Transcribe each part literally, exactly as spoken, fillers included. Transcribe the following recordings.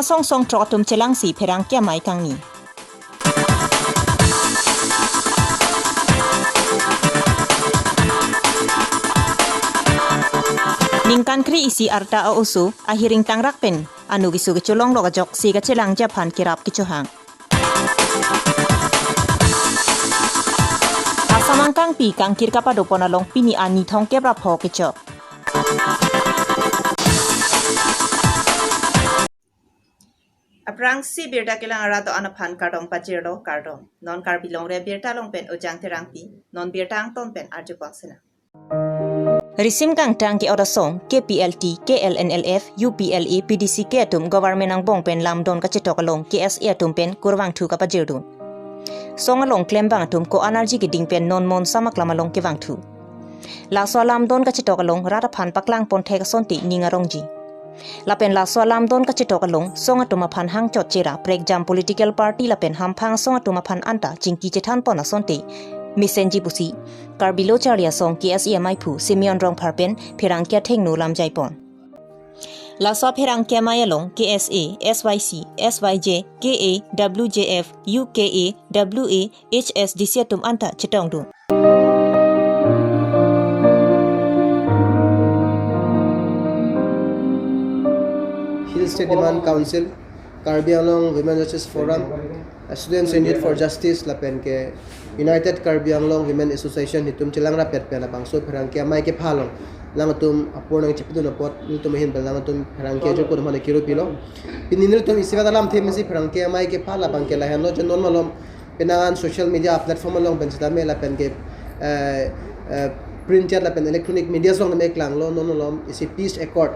Song song throk atum chelangsi pherangke amei kangni. Ningkan kre-isi arta a-oso ahiring tangrak pen anu keso kecholonglok ajoksi kachelangji aphan kerap kechohang. Assam angkangpi kangkir kapadopon along pini ani thomkep ra pho kechok. Aphrangsi birta kelang arat do-an aphan kardom pajirlo, kardom. Non Karbi Longri Abirta along pen Ojang Terangpi, non birta angton pen arjupon sena. Risim kangtang ke-ot asong, K P L T, K L N L F, U P L A, P D C K atum government angbong pen lamdon kachetok along, K S A atum pen kurvangthu kapajirdun. Song along klembang atum ko-an arji keding pen non Monsam aklam along kevangthu. Laso alamdon kachetok along rat aphan paklangpon thek asonte ning arongji. Lapen laso alamdon kachetok along song atum aphan hangchot chera prekjam political party lapen hamphang song atum aphan anta chingki chethanpon asonte mesenji pusi Karbi Lo Charli Asong K S A amaiphu Simeon Rongphar pen pherangke athengno lamjaipon. Laso pherangke amei along K S A, S Y C, S Y J, K A, W J F, U K A, W A, H S D C atum anta chetongdun. Hill State Demand Council, Karbi Anglong Women Justice Forum, Students in Need for Justice lapen ke United Karbi Anglong Women Association itum chelang rapet pen labangso pherangke amei kepha along nangtum apor nangchipidun apot nelitum ahin pen nangtum pherangke ajo kodam hane kiru pilo. Pini nelitum isivet alam theme si pherangke amei kepha labang ke lahenlo je non malom penang an social media platform along pen sitame lapen ke, eh, eh, printed lapen electronic media along tame klanglo non malom isi peace accord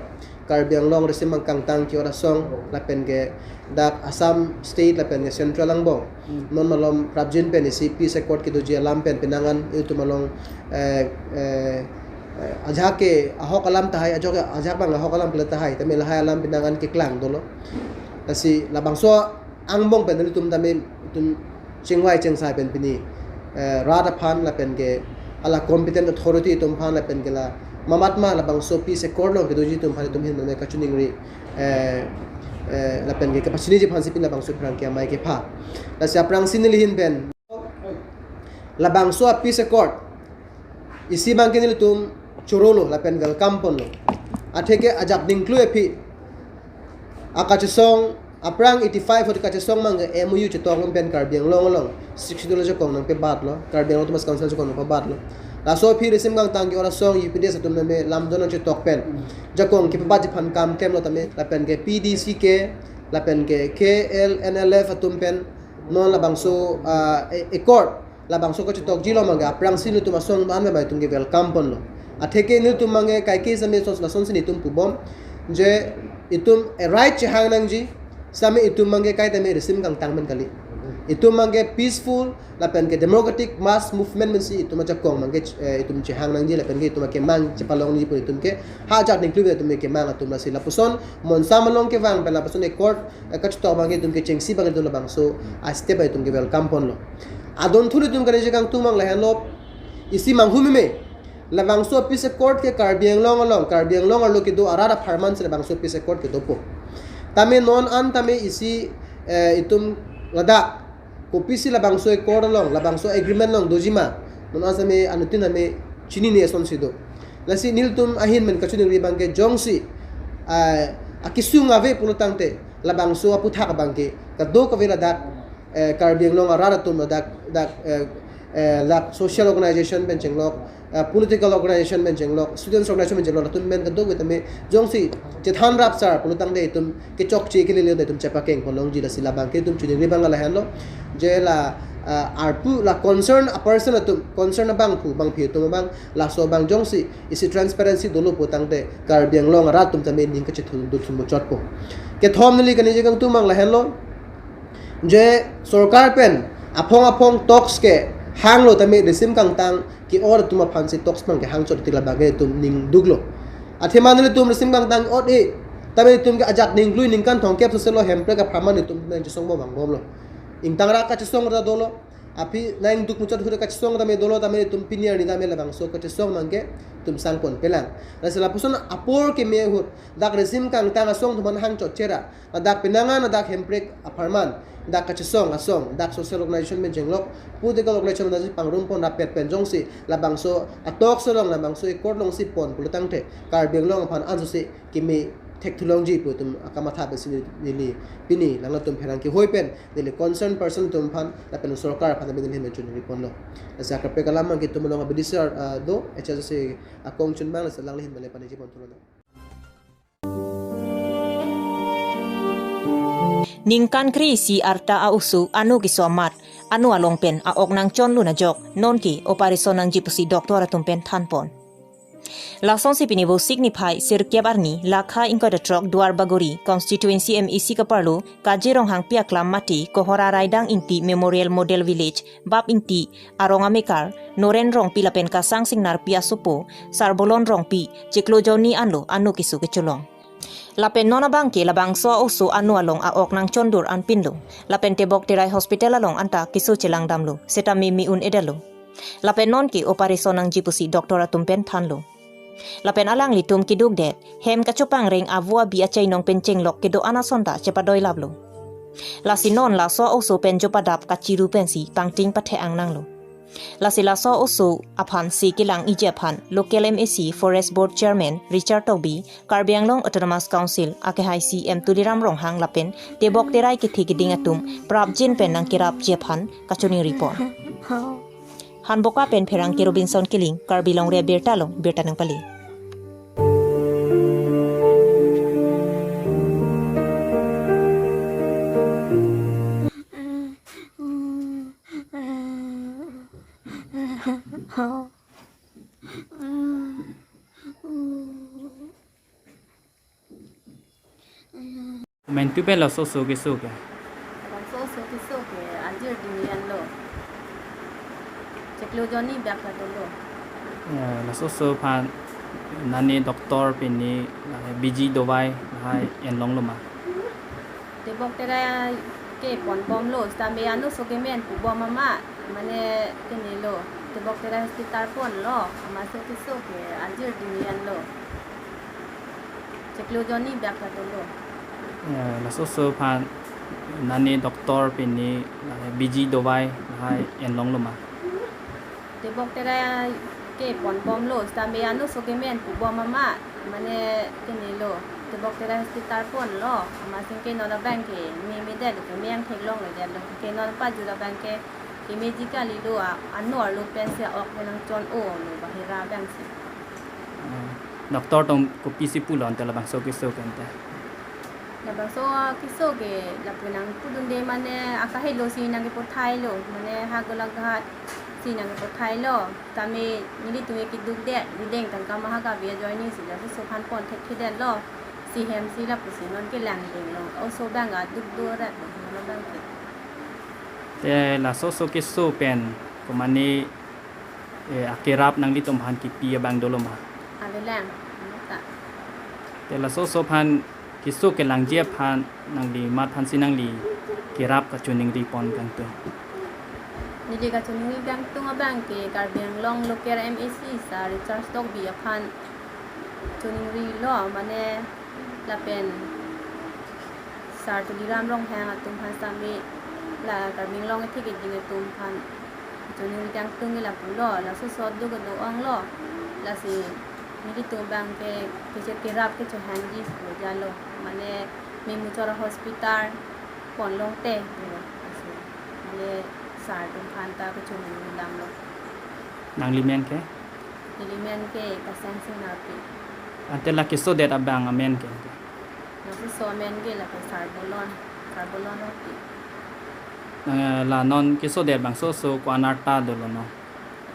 Karbi Anglong Risim Angkangtang ke-ot asong lapen ke dak Assam State lapen ke Central angbong. Hmm. Non malom prapjin pen isi peace accord kedoji alam pen penang an itum along, eh, eh, eh, ajahak ke ahok alam tahai, ajok ke ajahak abang ahok alam kele tahai, tame lahai alam penang an keklang dolo. Lasi labangso angbong pen nelitum tame itum chingvai chingsai pen pini, eh, rat aphan lapen ke hala competent authority atum aphan lapen ke la mamat ma labangso peace accord along kedoji atum aphan itum ahin pen kachiningri, eh, eh, lapen ke kapachiniji aphan si pini labangso pherangke amei kepha. Lasi aphrangsi neli ahin pen labangso a peace accord isi abang ke nelitum chorolo lapen welcome ponlo. Atheke ajat ningklui aphi akachesong aphrang eighty-five hot kachesong abang ke M O U chetok along pen Karbi Anglong along Sixth Schedule ajakong nangpebatlo, Karbi Anglong Autonomous Council ajakong nangpebatlo. Laso aphi Risim Angkangtang ke-ot asong U P D S atum tame lamdon nangchetok pen jakong kepebatji aphan kam klemlo tame lapen ke P D C K lapen ke K L N L F atum pen non labangso, ah, e-, accord labangso kachetokji along abang ke aphrangsi nelitum asong an bai itum ke welcome ponlo. Atheke nelitum abang ke kaike sitame son lasonsi nelitum pubom je itum a right chehang nangji sitame itum abang ke kaitame Risim Angkangtang pen kali. Itum abang ke peaceful lapen ke democratic mass movement pensi itum ajakong abang ke, eh, itum chehang nangji lapen ke itum akemang chepalongji pu itum ke ha ajat ningklui itum kemang atum lasi lapuson Monsam along kevang pen lapuson accord, eh, kachetok abang ke itum ke chengsi abang itum labangso a step itum ke welcome ponlo. Adon thuli itum kani je kangtung abang lahenlo isi manghumeme labangso peace accord ke Karbi Anglong along, Karbi Anglong arlo kedo arat apharman si labangso peace accord kedopo. Tame non an tame isi, eh, itum ladak kopisi labangso accord along, labangso agreement along dojima non an sitame anuttin tame chinine asonsi do. Lasi nelitum ahin pen kachiningri abang ke jongsi, ah, akesung ave pulo tangte labangso aputhak abang ke kadokave ladak, eh, Karbi Anglong arat atum ladak dak, eh, eh, dak social organization pen chenglok, eh, political organization pen chenglok, students organization pen chenglok, latum pen kadokave tame jongsi chethan rapsar pulo tangte itum kechokche kelele itum chepakeng ponlongji lasi labang ke itum chiningri abang lahenlo je la, ah, arpu la concern a person atum, concern abangphu bangphi atum abang laso abang jongsi isi transparency dolo pu tangte Karbi Anglong arat atum tame ning kachethun dun thun muchotpo. Kethom neli kani je kangtung abang lahenlo je sorkar pen aphong aphong talks kehanglo tame Risim Angkangtang ke-ot atum aphansi talks abang kehang chot tik labang ke itum ning duklo. Athema nelitum Risim Angkangtang ot-e tame itum ke ajat ningklui ningkan thomkep soselo Hemprek apharman itum nangchesong bom vangbomlo. Ingtang ra kachesong ra dolo. Aphi nang duk muchot ahut kachesong tame dolo tame itum pini arni tame labangso kachesong abangke itum sangpon pelang. Lasi lapuson apor keme ahut dak resim kangtang asong atum aphan hangchot chera, ladak penang an ladak Hemprek apharman, dak kachesong asong, dak social organization pen chenglok, political organization pen pangrumpon rapet pen jongsi labangso atok selong, labangso accord alongsi pon pulotangte Karbi Anglong aphan ansosi keme thekthulongji pu itum akamatha pensi neli pini alangtum pherangke hoi pen neli concern person atum aphan lapen sorkar aphan neli ahin pen chunri ponlo. Lasi akaprek alam abangke itum along abidi sir, ah, do, H S C akong chunbang, lasi alangli ahin pen le paniji pon thulo. Ningkan kre-isi arta a-oso ano keso amat, ano along pen a-ok nangchonlun ajok, nonke operation nangji pusi doctor atum pen thanpon. Lasonsi pini Vosik niphai sirkep arni, lakha ingkoi ra throk Duar Bagori constituency M A C kaparlo Kaji Ronghangpi aklam mate Kohora Raidang Ingti Memorial Model Village, Bap Ingti arong amekar Noren Rongpi lapen Kasang Singnarpi asopo Sarbolon Rongpi chiklo jonni anlo ano keso kecholong. Lapen non abangke labangso a-oso ano along a-ok nangchondur anpinlo. Lapen Tebok Terai Hospital along anta keso chelangdamlo, setame me-un-edetlo. Lapen nonke operation nangji pusi doctor atum pen thanlo. Lapen alanglitum keduk det, hem kachopangreng avo abi achainong pen chenglok kedo-an asonta chepadoilaplo. Lasi non laso a-oso pen jopadap kachiru pensi pangting pathe-ang nanglo. Lasi laso a-oso aphan si kelang-iji aphan local M A C Forest Board Chairman Richard Tokbi, Karbi Anglong Autonomous Council akehai C E M Tuliram Ronghang lapen Tebok Terai kethe keding atum prapjin pen nangkerapji aphan kachiningri pon. Hanboka pen pherangke Robinson Killing, Karbi Longri Abirta along birta nangpale. Komantu pen laso oso keso ke? Laso oso keso ke ajir dini anlo. Chiklo jonni bak ta dolo. Ya, laso oso aphan nani doctor pini lahai biji dovai lahai enlonglo ma? Tebok Terai ke ponbomlo, setame ano oso kemen pubom amat, mane kenelo. Tebok Terai hospital ponlo, amatsi keso ke ajir dini anlo. Chiklo jonni bak ta dolo. Ya, laso oso aphan nani doctor pini lahai biji dovai lahai enlonglo ma? Tebok Terai ke ponbomlo, setame ano oso kemen pubom amat, mane kenelo. Tebok Terai hospital ponlo, amatsi ke non abangke me-medet, ke me-ang theklongledetlo, ke non pajut abangke kemeji kalilo, a, ano arlo pensi a-ok nangchon-olo bahira abangsi. Hmm. Doctor atum kopisi pulo ante labangso keso ke ante? Labangso keso ke lapu nangpudunde mane akahelo si nangkepothailo, mane ha Golaghat si nangkepothailo, tame nelitum ke keduk det, bideng tangka maha kabi ajoine si laso oso aphan pon thekthedetlo, si hem si lapusi non kelang denglo, oso abang aduk do rat lo, lo abangke. Te laso oso keso pen komane, eh, akerap nanglitum aphan kipi abang dolo ma? Avelang, ano ta. Te laso oso aphan keso kelangji aphan nangli mat aphansi nangli kerap kachiningri pon kangtung? Neli kachiningri kangtung abangke Karbi Anglong local M A C sir Richard Tokbi aphan chiningrilo, mane lapen sir Tuliram Ronghang atum aphan setame la Karbi Anglong kethe keding atum aphan chiningri kangtung ke lapulo, laso oso aduk kedo-onglo, lasi nelitum abangke keche kerap kechohangji pu jalo, mane me muchot a-hospital ponlongte, lasi mane sir atum aphan ta kachiningri damlo. Nangli men ke? Neli men ke Kasang Singnarpi. Ante la kesodet abang amen ke? Laso oso amen ke lake Sarbolon, Sarbolon Rongpi. Nang, eh, la non kesodet bangso oso ko-an arta dolo non?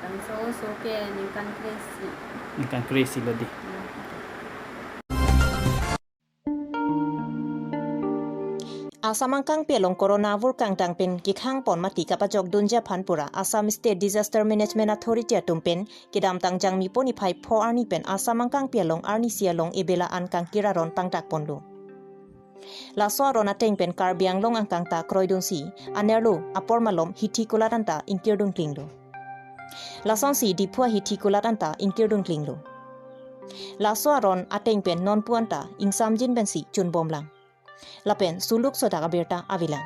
Bangso oso ke ningkan kre-isi. Ningkan kre-isi lo dei. Hmm. Assam angkangpi along corona avur kangtang pen kekhang pon mate kapajok dunji aphan pura Assam State Disaster Management Authority atum pen kedamtang Jangmi pon niphai pho arni pen Assam angkangpi along arnisi along ebela an kangkir aron pangdak ponlo. Laso aron ateng pen Karbi Anglong angkang ta kroidunsi anerlo apor malom Hithi Kulat anta ingkirdun klinglo. Lasonsi Diphu ahithi kulat anta ingkirdun klinglo. Laso aron ateng pen nonpu anta ingsamjin pensi chunbomlang. Lapen suluk sodak abirta avelang.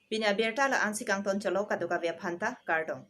Pini abirta la-ansi kangton cholo, kadokave aphanta kardom.